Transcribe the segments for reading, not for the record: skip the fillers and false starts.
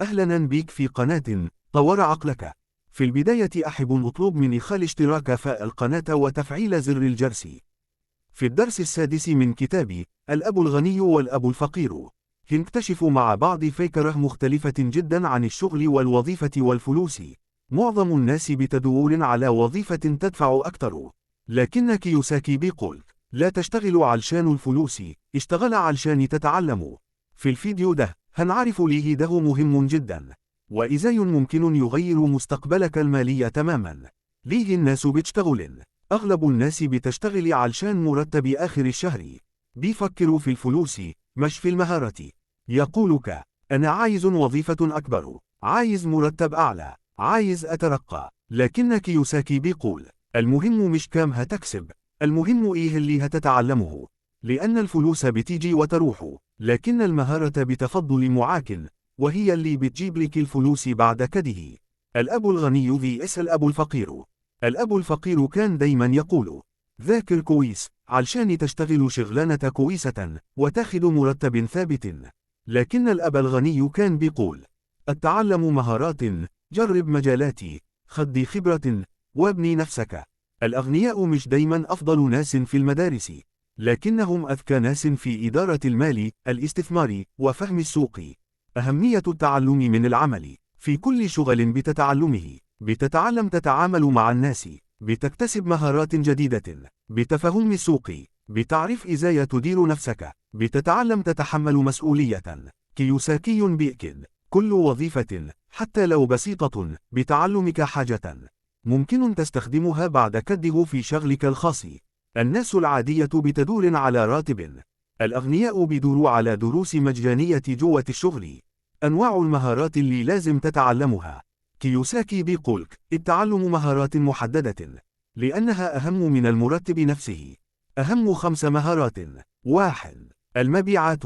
أهلا بيك في قناة طور عقلك. في البداية أحب أطلب من إخال اشتراك في القناة وتفعيل زر الجرس. في الدرس السادس من كتابي الأب الغني والأب الفقير، هنكتشف مع بعض فكرة مختلفة جدا عن الشغل والوظيفة والفلوس. معظم الناس بتدور على وظيفة تدفع أكثر، لكن كيوساكي بيقول لا تشتغل علشان الفلوس، اشتغل علشان تتعلم. في الفيديو ده هنعرف ليه ده مهم جدا، وإزاي ممكن يغير مستقبلك المالي تماما. ليه الناس بتشتغل؟ أغلب الناس بتشتغل علشان مرتب آخر الشهر، بيفكروا في الفلوس مش في المهارة. يقولك أنا عايز وظيفة أكبر، عايز مرتب أعلى، عايز أترقى. لكن كيوساكي بيقول المهم مش كام هتكسب، المهم إيه اللي هتتعلمه، لأن الفلوس بتيجي وتروح، لكن المهارة بتفضل معاك، وهي اللي بتجيب لك الفلوس بعد كده. الأب الغني vs الأب الفقير. الأب الفقير كان دايما يقول ذاكر كويس علشان تشتغل شغلانة كويسة وتاخد مرتب ثابت. لكن الأب الغني كان بيقول اتعلم مهارات، جرب مجالاتي، خد خبرة، وابني نفسك. الأغنياء مش دايما أفضل ناس في المدارس، لكنهم أذكى ناس في إدارة المال، الاستثمار، وفهم السوق. أهمية التعلم من العمل. في كل شغل بتتعلمه، بتتعلم تتعامل مع الناس، بتكتسب مهارات جديدة، بتفهم السوق، بتعرف إزاي تدير نفسك، بتتعلم تتحمل مسؤولية. كيوساكي بيأكد كل وظيفة حتى لو بسيطة بتعلمك حاجة ممكن تستخدمها بعد كده في شغلك الخاص. الناس العادية بتدور على راتب، الأغنياء بيدوروا على دروس مجانية جوة الشغل. أنواع المهارات اللي لازم تتعلمها. كيوساكي بيقولك التعلم مهارات محددة لأنها أهم من المرتب نفسه. أهم 5 مهارات. 1. المبيعات،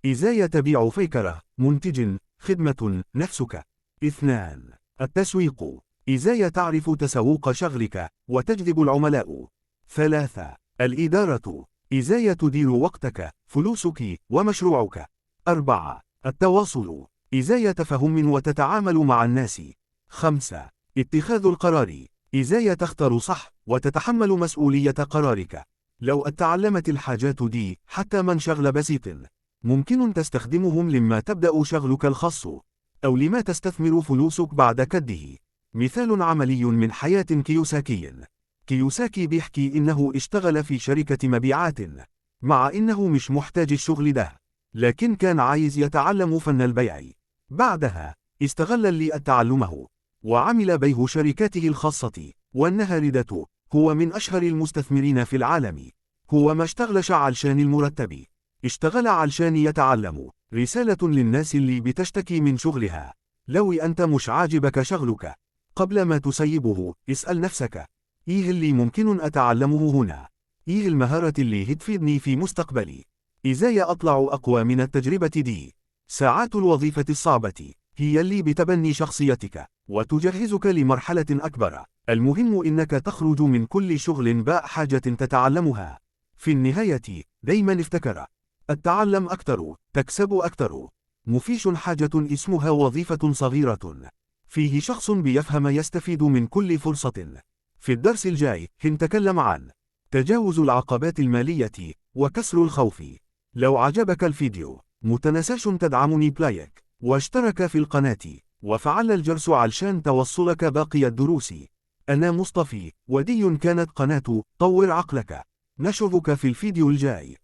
إزاي تبيع فكرة، منتج، خدمة، نفسك. 2. التسويق، إزاي تعرف تسوق شغلك وتجذب العملاء. 3. الإدارة، إزاي تدير وقتك، فلوسك، ومشروعك. 4. التواصل، إزاي تفهم وتتعامل مع الناس. 5. اتخاذ القرار، إزاي تختار صح وتتحمل مسؤولية قرارك. لو اتعلمت الحاجات دي حتى من شغل بسيط، ممكن تستخدمهم لما تبدأ شغلك الخاص، أو لما تستثمر فلوسك بعد كده. مثال عملي من حياة كيوساكي. كيوساكي بيحكي إنه اشتغل في شركة مبيعات، مع إنه مش محتاج الشغل ده، لكن كان عايز يتعلم فن البيع. بعدها استغل اللي اتعلمه وعمل بيه شركاته الخاصة، والنهاردة هو من أشهر المستثمرين في العالم. هو ما اشتغلش علشان المرتب، اشتغل علشان يتعلم. رسالة للناس اللي بتشتكي من شغلها: لو أنت مش عاجبك شغلك، قبل ما تسيبه اسأل نفسك إيه اللي ممكن أتعلمه هنا؟ إيه المهارة اللي هتفيدني في مستقبلي؟ إزاي أطلع أقوى من التجربة دي؟ ساعات الوظيفة الصعبة هي اللي بتبني شخصيتك وتجهزك لمرحلة أكبر. المهم إنك تخرج من كل شغل باء حاجة تتعلمها. في النهاية دايما افتكر التعلم أكتر تكسب أكتر. مفيش حاجة اسمها وظيفة صغيرة، فيه شخص بيفهم يستفيد من كل فرصة. في الدرس الجاي هنتكلم عن تجاوز العقبات المالية وكسر الخوف. لو عجبك الفيديو متنساش تدعمني بلايك واشترك في القناة وفعل الجرس علشان توصلك باقي الدروس. أنا مصطفى، ودي كانت قناة طور عقلك. نشوفك في الفيديو الجاي.